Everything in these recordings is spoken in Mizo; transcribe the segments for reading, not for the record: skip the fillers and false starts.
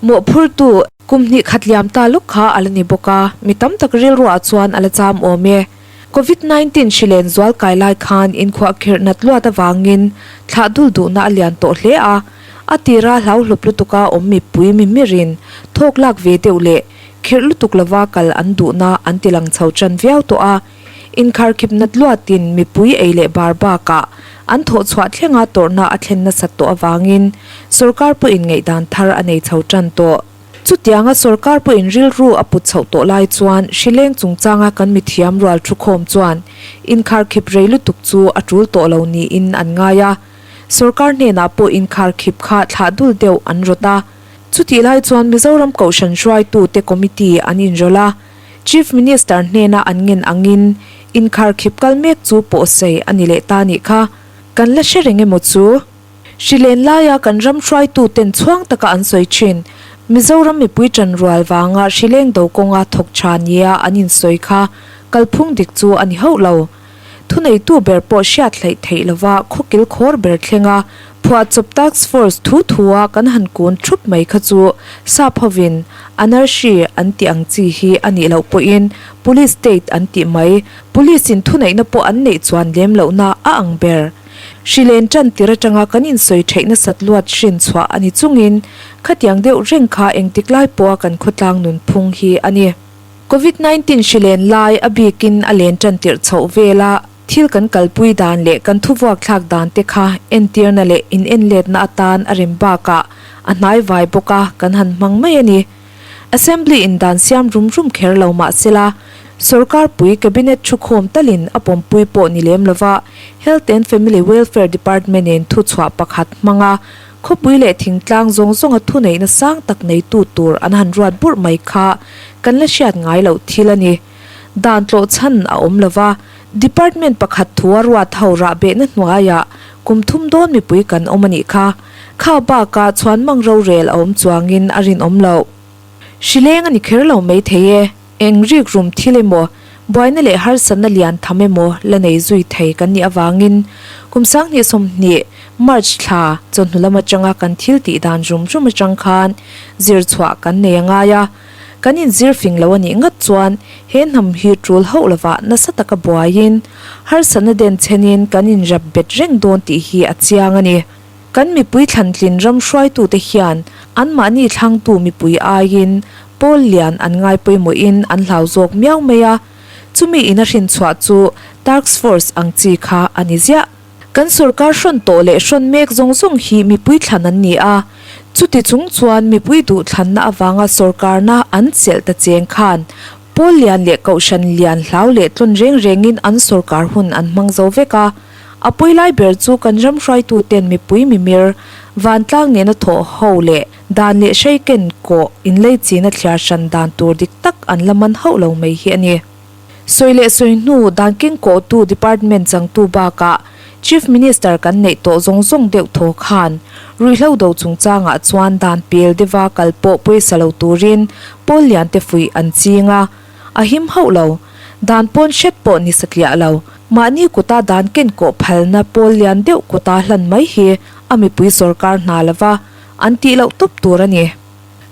Mawhphurtu kum hnih khat liam ta lawk kha a la ni bawk a, mi tam tak rilruah chuan a la cham awm e. Covid 19 hri len zual kai lai khan inkhuahkhirh nat luat avangin thlah dul duhna a lian tawh hle a, a tira hlau hlawp lutuka awm mipui mimirin thawk lak ve deuh leh khirh lutuk lova kal an duhna an ti lang chho tan viau tawh a. Inkharkhip nat luatin mipui ei leh bar bakah an thawh chhuah thlenga tawrhna a thlen nasat tawh avangin sorkar pawhin ngaihdan thar a nei chho tan tawh. Chutianga sorkar pawhin rilru a put chhoh tawh lai chuan hrileng chungchanga kan mithiam rual thukhawm chuan inkharkhip rei lutuk chu a tul tawh lo niin an ngai a. Sorkar hnenah pawh inkharkhip kha thlah dul deuh an rawt a. Chutih lai chuan Mizoram Kohhran hruaitute committee an inrawlh a. Chief Minister hnena an ngen angin inkharkhip kal mek chu pawhsei a ni leh ta nih kha. Kan la hre reng emaw chu? Hrilen laia kan ram hruaituten chhuang taka an sawi thin. Mizoram mipui ṭanrual vanga hrileng do kawnga thawk ṭha nia an insawi kha kalphung dik chu a ni hauh lo. Thuneitu ber pawh hriat hleih theih lova khawkil khawr ber thlenga phuahchawp task force thu thua kan han kun thup mai kha chu sap hovin anarchy an tih ang chi hi a nih loh pawhin police state an tih mai, police in thuneihna pawh an neih chuan lem lohna a ang ber. Hrilen tan tir atanga kan insawi theih nasat luat hrin chhuah a ni chungin khatiang deuh reng kha engtik lai pawha kan khawtlang nunphung hi a ni. Covid 19 hrilen lai a bikin a len tan tirh chhoh vela thil kan kalpui dan leh kan thuvuak thlak dan te kha entirna leh inenletna atan a rem bakah a hnai vai bawk a kan han hmang mai a ni. Assembly in dan siam rum rum kher lo mah sela, sorkar pui Cabinet thukhawm talin a pawmpui pawh ni lem lova Health and Family Welfare Department in thuchhuah pakhat hmanga khawpui leh thingtlang zawng zawnga thuneihna sang tak neitu tur an han ruat burh mai kha kan la hriat ngai loh thil a ni. Dan tlawh chhan a awm lova, Department pakhat thua ruat ho rahbehna hnuaiah kum thum dawn mipui kan awm a nih kha. Kha bakah chhuan mang rorel a awm chuangin a rinawm loh. Hrileng a ni kher lo mai thei e, eng rik rum thil emaw, buaina leh harsatna lian tham emaw la nei zui thei kan nih avangin kum 2020 March thla chawhnu lam atanga kan thil tih dan rum rum atang khan zir chhuah kan nei a ngai a, kan inzir fing lo a nih ngat chuan he hnam hi tul hauh lovah nasa taka buaiin harsatna denchhenin kan inrap bet reng dawn tih hi a chiang a ni. Kan mipui thlantlin ram hruaitute hian anmahni thlangtu mipui aiin pawl lian an ngai pawimawhin an hlau zawk miau mai a, chumi in a hrinchhuah chu Tarks Force ang chi kha a ni ziah. Kan sorkar hrawn tawh leh hrawn mek zawng zawng hi mipui thlan an ni a, chuti chung chuan mipui duhthlanna avanga sorkarna an chelh ta cheng khan pawl lian leh kohhran lian hlau leh tlawn reng rengin an sorkar hun an hmang zo vek a, A pawi lai ber chu kan ram hruaituten mipui mimir, vantlang nena thawh ho leh dan leh hrei ken kawh inlei china thliar hran dan tur dik tak an la man hauh lo mai hi a ni. Sawi leh sawi hnu dan keng kawhtu department changtu bakah Chief Minister kan neih tawh zawng zawng deuh thaw khan ruihhlo do chungchangah chuan dan pel deuha kal pawh pawisa lo turin pawl liante fuih an ching a, A him hauh lo. Dan pawn hret pawh ni satliah lo. Mahni kuta dan ken kawh phalna pawl lian deuh kuta hlan mai hi a mipui sorkar hna lova an tih loh tawp tur a ni.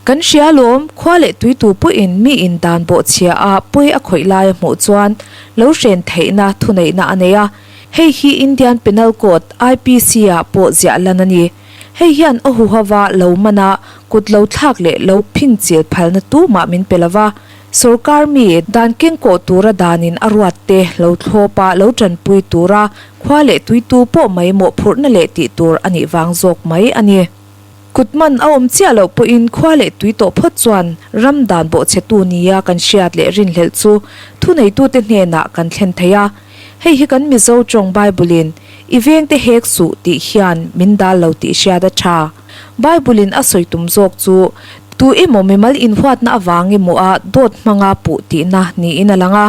Kan hria lawm, khua leh tuitu pawhin mi in dan bawhchhia a pawi a khawih lai a hmuh chuan lo hren theihna thuneihna a nei a. Hei hi Indian Penal Code, IPC, ah pawh ziah lan a ni. Hei hian a huhova lo man a, kut lo thlak leh lo phingchil phalna tumah min pe lova. Sorkar mi dan kengkawh tura danin a ruat te lo thlawp a, lo tanpui tura khua leh tuitu pawh mai mawhphurhna leh tih tur a nih vang zawk mai a ni. Kut man a awm chiah loh pawhin khua leh tui tawh phawt chuan ram dan bawhchhetu nia kan hriat leh rinhlelh chu thuneitute hnenah kan thlen thei a. Hei hi kan Mizo tawng Bible-in I vengte hek suh tih hian min dal lo tih hriat a tha. Bible-in a sawi tum zawk chu tu emaw mimal inhuatna avang emaw a dawt hmanga puh tihna niin a lang a.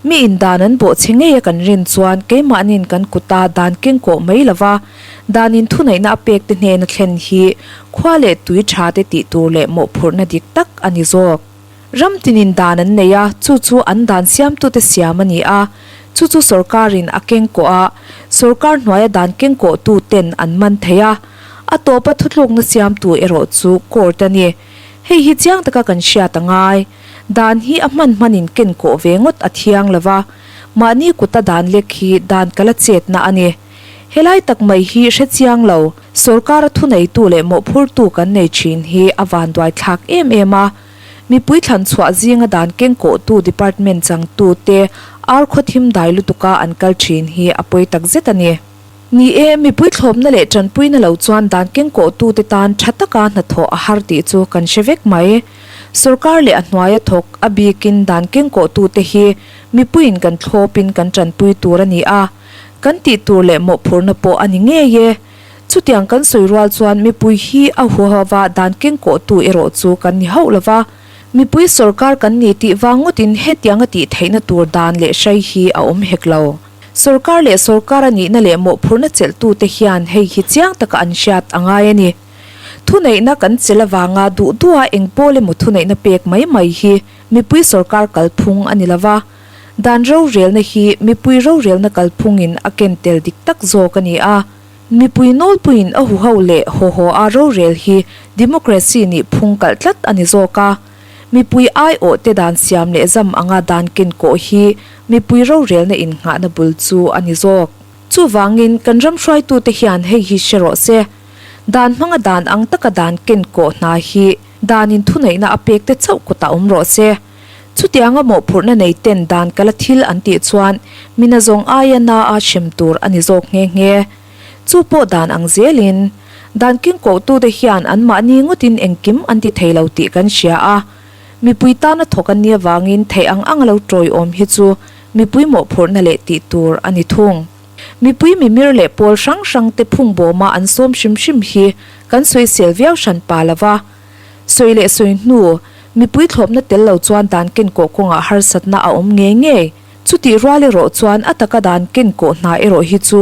Mi in dan an bawhchhe ngei a kan rin chuan keimahni'n kan kuta dan kengkawh mai lova danin thuneihna a pekte hnena thlen hi khua leh tui tha te tih tur leh mawhphurhna dik tak a ni zawk. Ram tinin dan an nei a, chu chu an dan siamtute siam a ni a, chu chu sorkarin a kengkawh a, sorkar hnuaia dan kengkawhtu ten an man thei a, a tawpa thutlukna siamtu erawh chu court a ni. Hei hi chiang taka kan hriat a ngai. Dan hi a hman hmanin ken kawh ve ngawt a thiang lo va, mahni kuta dan lek hi dan kala chetna a ni. Helai tak mai hi hre chiang lo, sorkara thuneitu leh mawhphurtu kan nei thin hi a vanduai thlak em em a. Mipui thlan chhuah zinga dan keng kawhtu department changtute ar khaw thim dai lutuka an kal thin hi a pawi tak zet a ni. Ni e, mipui thlawpna leh tanpuina lo chuan dan keng kawhtute tan tha taka hnathawh a har tih chu kan hre vek mai. Sorkar leh a hnuaia thawk a bikin dan keng kawhtute hi mipuiin kan thlawpin kan tanpui tur a ni a, kan tih tur leh mawhphurhna pawh a ni ngei e. Chutiang kan sawi rual chuan mipui hi a huhova dan keng kawhtu erawh chu kan ni hauh lo va, mipui sorkar kan ni tih vang ngawtin hetianga tih theihna tur dan leh hrai hi a awm hek lo. Sorkar leh sorkar a nihna leh mawhphurhna chelhtute hian hei hi chiang taka an hriat a ngai a ni. Thuneihna kan chelh avanga duh duha eng pawl emaw thuneihna pek mai mai hi mipui sorkar kalphung a ni lo va, dan rorelna hi mipui rorelna kalphungin a ken tel dik tak zawk a ni a. Mipui nawlpuiin a huho leh hawhaw a rorel hi democracy nih phung kalh tlat a ni zawk a. Mipui aiawh te dan siam leh zam anga dan ken kawh hi mipui rorelna innghahna bul chu a ni zawk. Chuvangin kan ram hruaitute hian hei hi hre rawh se, dan hmanga dan ang taka dan ken kawh hna hi danin thuneihna a pek te chauh kutah awm rawh se. Chutianga mawhphurhna nei ten dan kala thil an tih chuan mina zawng aia na a hrem tur a ni zawk nghe nghe. Chu pawh dan ang zelin, dan kengkawhtute hian anmahni ngawtin engkim an ti thei lo tih kan hria a. Mipui tana thawk an nih avangin theih ang ang lo tawiawm hi chu mipui mawhphurhna leh tih tur a ni thung. Mipui mimir leh pawl hrang hrangte phungbawma an sawm hrim hrim hi kan sawisel viau hran pa lo va. Sawi leh sawi hnu, mipui thlawpna tel lo chuan dan kenkawh kawngah harsatna a awm ngei ngei. Chutih rual erawh chuan a taka dan kenkawh hna erawh hi chu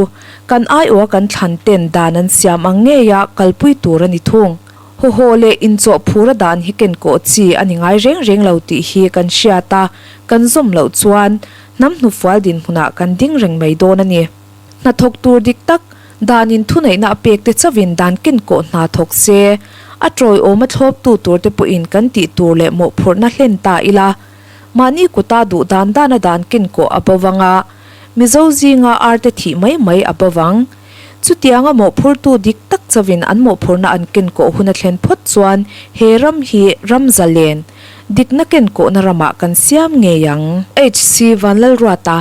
kan aiawha kan thlan ten dan an siam ang ngeia kalpui tur a ni thung. Hawhaw leh inchawh phura dan hi kenkawh chi a ni ngai reng reng lo tih hi kan hriat a, kan zawm loh chuan hnam hnufual dinhmunah kan ding reng mai dawn a ni. Hnathawk tur dik tak, danin thuneihna a pek te chauhin dan kenkawh hna thawk se, a tawiawm a thlawptu tur te pawhin kan tih tur leh mawhphurhna hlen ta ila, Mahni kuta duh dan dana dan kenkawh a bo vang a, Mizo zinga arte thih mai mai a bo vang. Chutianga mawhphurtu dik tak chauhin an mawhphurna an kenkawh hun a thlen phawt chuan he ram hi ram zalen, dikna kenkawhna ramah kan siam ngei ang. HC Vanlalruata,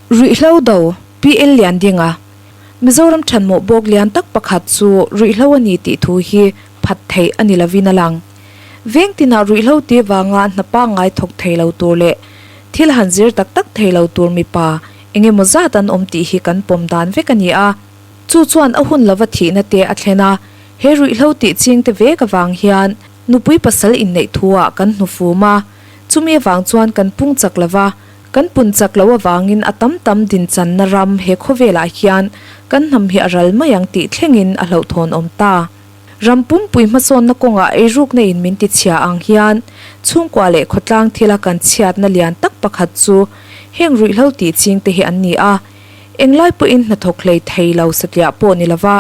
Ruihhlo do, PL Liandinga, Mizoram thanmawh bawk lian tak pakhat chu ruihhlo a ni tih thu hi phat theih a ni lovin a lang. Veng tinah ruihhlo ti vanga hna pangngai thawk thei lo tur leh thil han zir tak tak thei lo tur mipa eng emaw zat an awm tih hi kan pawm dan vek a ni a. Chu chuan a hun lova thihna te a thlen a, he ruihhlo tih ching te vek avang hian nupui pasal inneih thu ah kan hnufum a, chumi avang chuan kan pung chak lova, kan pun chak lo avangin a tam tam dinchanna ram he khawvelah hian kan hnam hi a ral mai ang tih thlengin a hlauhthawn awm ta. Ram pumpui hmasawnna kawngah eirukna in min ti chhia ang hian chhungkua leh khawtlang thila kan chhiatna lian tak pakhat chu heng ruihhlo tih ching te hi an ni a. Englai pawhin hnathawk hlei thei lo satliah pawh ni lova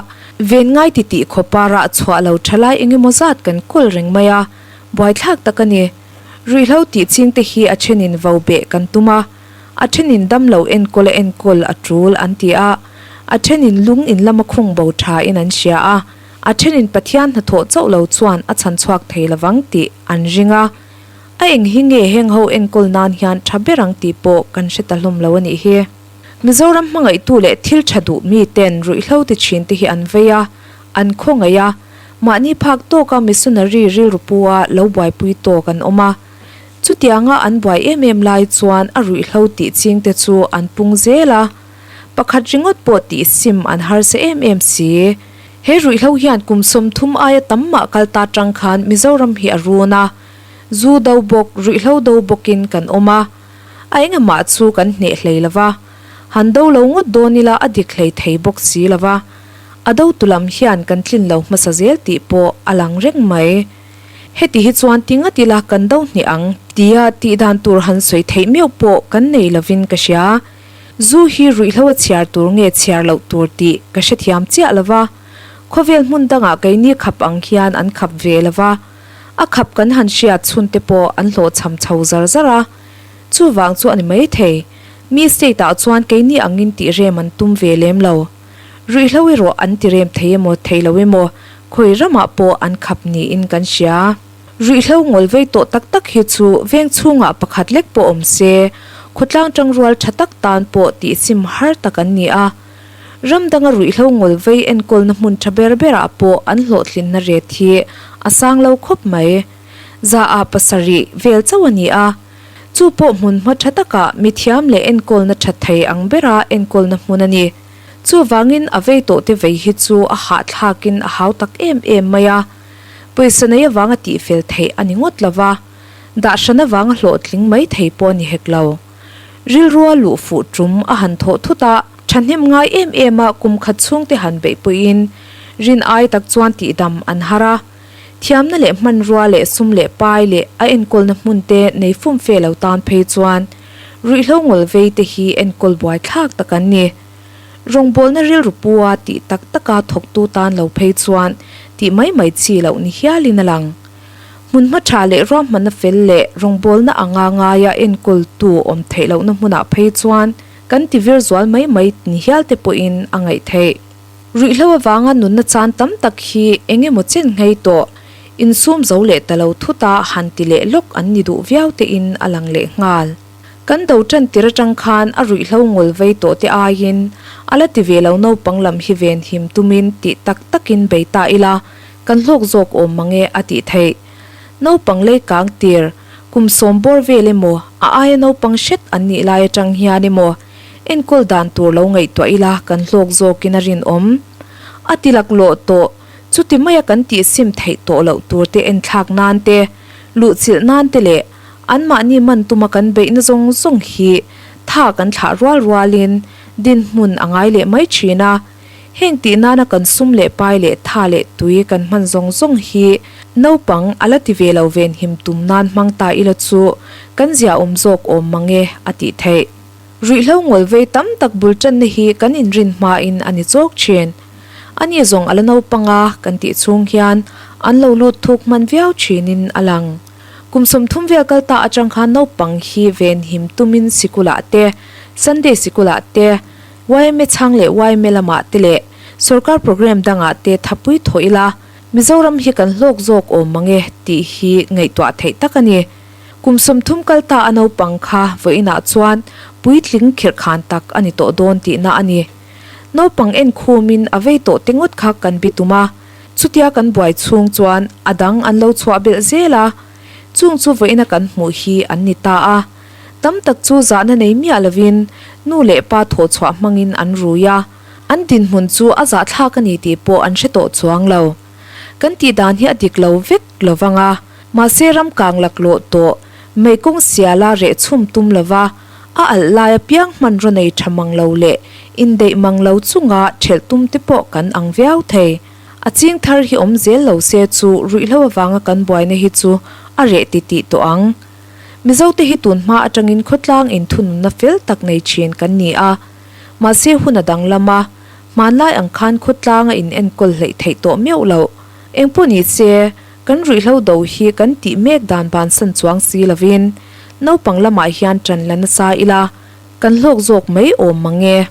ven ngai ti tih khawpa rah chhuah lo tha lai engemaw zat kan kawl reng mai a, buaithlak tak a ni. Ruihhlo tih ching te hi a thenin vo beh kan tum a, a thenin damlo enkawl a enkawl a tul an ti a, a thenin lung in lama khung bo tha in an hria a. A thenin Pathian hnathawh chauh lo chuan a chhan chhuak thei lovang tih an ring a. A eng hi nge heng ho enkawl nan hian tha ber ang tih pawh kan hre ta hlawm lo a nih hi. Mizoram hmangaihtu leh thil tha duh mi ten ruihhlo ti thin te hi an vei a, an khawngaih a, mahni phak tawka missionary rilru pu a lo buaipui tawk an awm a. Chutianga an buai em em lai chuan a ruihhlo tih ching te chu an pung zel a. Pakhat ringawt pawh tih sim an harsa em em si. He ruihhlo hian kum 30 aia tam mah kal ta tang khan Mizoram hi a run a, zu do bawk, ruihhlo do bawkin kan awm a. A engemah chu kan hneh hlei lo va, han do lo ngawt dawn ila a dik hlei thei bawk si lo va, a dotu lam hian kan tlin lo hmasa zel tih pawh a lang reng mai. Heti hi chuan ti ngat ila kan do hneh ang tia tih dan tur han sawi theih meuh pawh kan nei lovin ka hria. Zu hi ruihhlo a chhiar tur nge chhiar loh tur tih ka hrethiam chiah lo va, khawvel hmun dangah keini khap ang hian an khap ve lo va. A khap kan han hriat chhun te pawh an hlawhchham chho zar zar a, chuvang chu a ni maithei. Mi state ah chuan keini angin tih rem an tum ve lem lo. Ruihhlo erawh an ti rem thei emaw thei lo emaw khawi ramah pawh an khap niin kan hria. Ruihhlo ngawl vei tawh tak tak hi chu veng chhungah pakhat lek pawh awm se, khawtlang tangrual tha tak tan pawh tihsim har tak an ni a. Ram danga ruihhlo ngawl vei enkawlna hmun tha ber berah pawh an hlawhtlinna ret hi a sang lo khawp mai. Zaah pasarih vel chauh a ni a. Chu pawh hmunhma tha takah mithiam leh enkawlna tha thei ang bera enkawlna hmun a ni. Chuvangin a vei tawhte vei hi chu a hahthlakin a hau tak em em mai a. Pawisa nei avanga tihfel theih a ni ngawt lo va, dah hran avanga hlawhtling mai thei pawh a ni hek lo. Rilrua luh fuh tum a han thawh thut a, thahnem ngai em em a kum khat chhungte han beih pawhin rin ai tak chuan tihdam an har a. Thiamna leh hmanrua leh sum leh pai leh a enkawlna hmunte nei fumfe lo tan phei chuan ruihhlo ngawl vei te hi enkawl buai thlak tak an ni. Rawngbawlna rilru pua tih tak taka thawktu tan lo phei chuan tih mai mai chi loh ni hialin a lang. Hmunhma tha leh ruahmanna fel leh rawngbawlna anga ngaia enkawltu awm theih lohna hmunah phei chuan kan ti vir zual mai mai ni hial te pawhin a ngaih theih. Ruihhlo avanga nunna chan tam tak hi eng emaw chen nghei tawh, insum zo leh ta lo thuta han ti leh lawk an ni duh viau tein a lang leh nghal. Kan do tan tir atang khan a ruihhlo ngawl vei tawh te aiin a la ti ve lo naupang lam hi ven him tumin tih tak takin bei ta ila kan hlawk zawk awm mang e a tih theih. Naupang lei kang tir, kum sawm bawr vel emaw a aia naupang hret an nih lai atang hian emaw Enkawl dan tur lo ngaihtuah ila kan hlawk zawkin a rinawm. A ti laklawh tawh, chuti maia kan tihsim theih tawh loh tur te enthlak nan te, luhchilh nan te leh anmahni man tuma kan beihna zawng zawng hi tha kan thlah rual rualin dinhmun a ngai leh mai thin a. Heng tih nana kan sum leh pai leh tha leh tui kan hman zawng zawng hi naupang a la ti ve lo venhim tum nan hmang ta ila chu kan ziaawm zawk awm mang e a tih theih. Ruihhlo ngawl vei tam tak bul tanna hi kan inrin hmain a ni chawk thin. Ani zawng a la naupang a kan tih chhung hian an lo lut thuk hman viau thinin a lang. Kum 30 vel kal ta atang khan naupang hi venhim tumin sikulah te, Sunday sikulah te, yma chhang leh yma lamah te leh sorkar programme dangah te thapui thawh ila Mizoram hi kan hlawk zawk awm mang e tih hi ngaihtuah theih tak a ni. Kum 30 kal ta a naupang kha vawiinah chuan puitling khirhkhan tak a ni tawh dawn tihna a ni. Naupang en khumin a vei tawh te ngawt kha kan bi tum a, chutia kan buai chhung chuan a dang an lo chhuah belh zel a, chung chu vawiina kan hmuh hi an ni ta a. Tam tak chu zahna nei miah lovin nu leh pa thawhchhuah hmangin an rui a, an dinhmun chu a zahthlak a ni tih pawh an hre tawh chuang lo. Kan tih dan hi a dik lo vek lo vang a, mahse ram kang laklawh tawh mei kawng siala reh chhum tum lova a alh lai apiang hmanraw nei tha mang lo leh indeih mang lo chunga thelh tum te pawh kan ang viau thei. A ching thar hi awm zel lo se chu ruihhlo avanga kan buaina hi chu a reh ti tih tawh ang. Mizote hi tun hma atangin khawtlang inthununna fel tak nei thin kan ni a, mahse hun a danglam a, Hmanlai ang khan khawtlang a in enkawl hleih theih tawh meuh loh. Engpawh ni se, kan ruihhlo do hi kan tih mek dan bansan chuang si lovin, naupang lamah hian ṭan la nasa ila, kan hlawk zawk mai awm mang e.